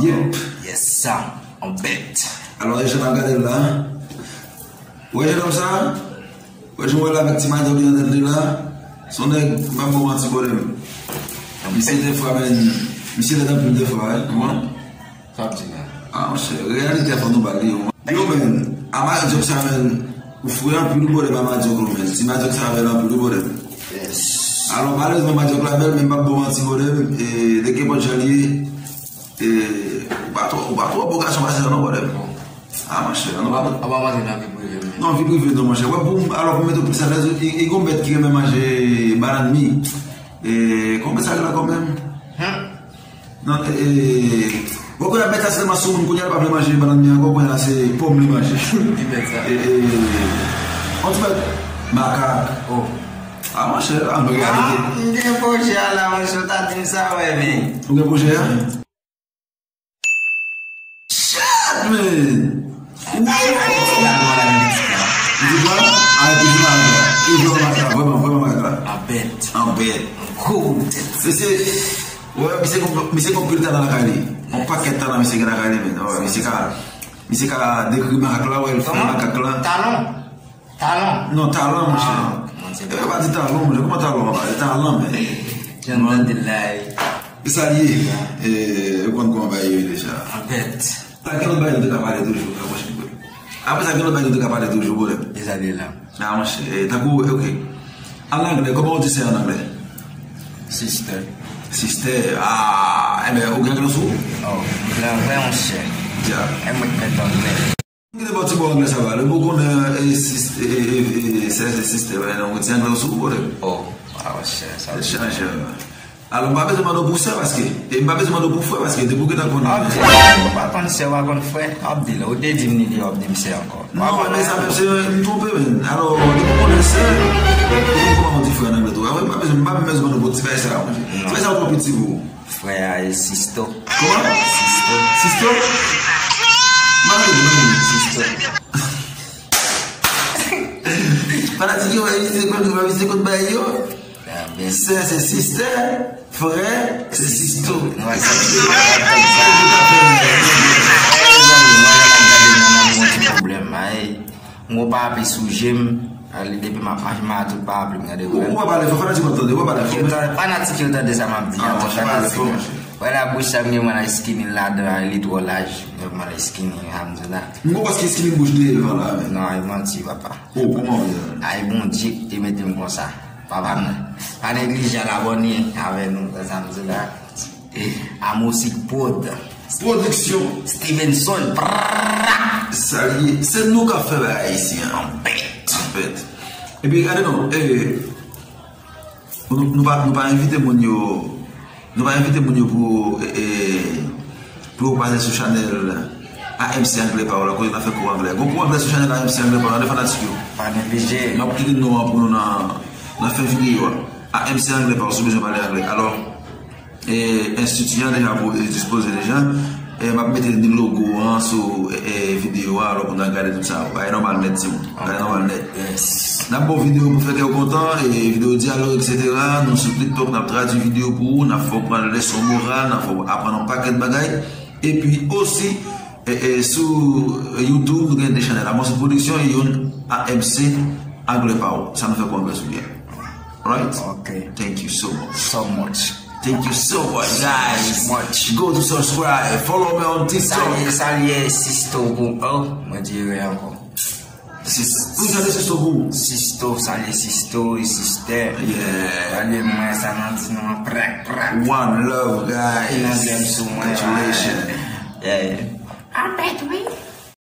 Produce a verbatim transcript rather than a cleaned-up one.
Yep. Yes, sa. On bet. Alò, e jan n ap gade l la. Ou wè jennonm sa? Ou wè jan w wè l avèk ti madyòk li nan tèt li la? Se yon nèg, m pa ba w manti, brother. Misye defwa, men, misye lèd anpil defwa, wi, ou konprann? Sa ap di la. Ah, monchè, reyalite a fò nou ba l li, yo. Yo, men, a madyòk sa, men, ou fre anpil, ou brother, ba madyòk, ou, men. Ti madyòk sa bèl anpil, ou brother. Yes. Alò, malerezman, madyòk la bèl, men m pa ba w manti, brother, e, de kenpòt jan li ye, e, ou pa twò, ou pa twò bo gason pase sa, non, brother. Ah, monchè, non. Ou pa, ou pa rantre nan vi prive m. Non, vi prive, non, monchè. Wè, pou, alò, pou mete w plis alèz, e, e gon bèt ki renmen manje bannann mi. E, kòman sa rele ankò menm? Hmm. Non, e, e, bon, kounye a bèt la se tèlman sou moun, kounye a l pa vle manje bannann mi ankò, kounye a se pòm li manje. Ki bèt sa? E, e, on ti bèt makak. Oh. Ah, monchè, an reyalite. Ah, m gen pwojè a la, monchè, ou ta di m sa, wè, men. Ou gen pwojè a? Shit, man! Ou di kwa? Ay, ki di la, e vrèman makak la, vrèman, vrèman makak la. An bèt. An bèt. Gwo tèt. Mesye, wè, misye gon, misye gon pil talan lakay li. On pakèt talan misye gen lakay li, men. Wè, misye ka, misye ka dekri makak la, wè, l fè makak la. Talon. Talon. Non, talan, monchè. Ah, monchè. E pa di talon, monchè. Kòman talon an pale? Talan, men. Jan m tande l la, e. E sa l ye. E, yo konn kòman bagay yo ye deja. An bèt. Sa gen lòt bagay nou te ka pale toujou, la, monchè. Apre sa, gen lòt bagay nou te ka pale toujou, brother. E sa l ye la. Ah, monchè, e, tankou, ok. An anglè, kòman w di sè an anglè? Sister. Sister, ah, enben, ou gen anglè sou ou? Oh, anglè, anglè, monchè. Ya. E mwen k mèt anglè. Kite bò ti bò anglè sa va. Lè mwen konnen, e, sis-, e, e, e, e, sè, se sister, men non, mwen ti anglè sou ou, brother. Oh, ah, monchè, sa. Chanje. Alò, m pa bezwen mande w pou sè, paske, e m pa bezwen mande w pou frè, paske depi w gentan konnen. Abdil, ou pa konn sè, ou pa konn frè. Abdil, ou te di m li, w ap di m sè ankò. Non, men sa menm, se, m twonpe, men. Alò, depi w konnen sè, depi w konnen di frè nan anglè tou. Apre, m pa bezwen, m pa menm bezwen mande w pou ti bagay sa, monchè. Ti bagay sa twò piti pou ou. Frè a e sisto. Kòman? Sisto. Sisto? Mande, mande. Sisto. Fanatik yo, wè, misye konn, wè, misye konn bagay yo. Sè, se sister. Frè, se sisto. Nou pa ka di, nou pa ka di sa. Mezanmi, mwen, jan n ap gade, nan, nan, yon ti pwoblèm, ay. M gon pa ape sou je m. Li depi m ap mache, m a tout pa ape m gade. Ou, ou pa pale fò, fanatik w ap tande, ou pa pale fò. Yo tan-, fanatik yo tande sa m ap di a, fanatik yo. Wè la bouch sa m gen mwen la skinny ladan, li twò laj. Mwen la skinny, Hamzala. M gon paske skinny bouch li ye la, men. Non, e manti, papa. Oh, kòman w ye? Ay, Bondye ki te mete m konsa. Papa m, pa neglije al abòne avè nou, Hamzala. Amosik Prod. Pwodiksyon. Stevenson. Prrrra. Sa l ye. Se nou k ap fè bagay isi an. An bèt. An bèt. Epi, gade non, e, nou, nou pa, nou pa envite moun yo, nou pa envite moun yo pou, e, e, pou yo pase sou chanèl A M C Anglè Pawòl la, kote n ap fè kou anglè. Gon kou anglè sou chanèl A M C Anglè Pawòl la, de fanatik yo. Pa neglije. M ap kite non an pou nou nan, nan fen videyo a. A M C Anglè Pawòl, si w bezwen pale anglè. Alò, e, enstiti an deja pou, e, dispoze deja. E, m ap mete logo an sou, e, e, videyo a, alò pou n al gade tout sa. Bagay nòmal nèt, timoun. Bagay nòmal nèt. Yes. N ap ba w videyo pou fè kè w kontan, e, videyo dyalòg, etsetera. Nou sou TikTok, n ap tradui videyo pou ou, n ap fè w pran leson moral, n ap fè w aprann yon pakèt bagay. Epi osi, e, e, sou YouTube, nou gen de chanèl. Amosik Pwodiksyon, e youn A M C Anglè Pawòl. Sa nou fè kou anglè sou li a. Right? Ok. Thank you so much. So much. Thank you so much, guys. Much. Go to subscribe. Follow me on TikTok. Salye, salye, sisto pou, oh, mwen di erè ankò. Sis-, ou salye sisto pou? Sisto, salye sisto e sistè. Yeah. Salye mwen, sa nan di nou an, prak, prak. One love, guys. Nan jèm sou mwen. Congratulations. Yeah. An pèt, wi.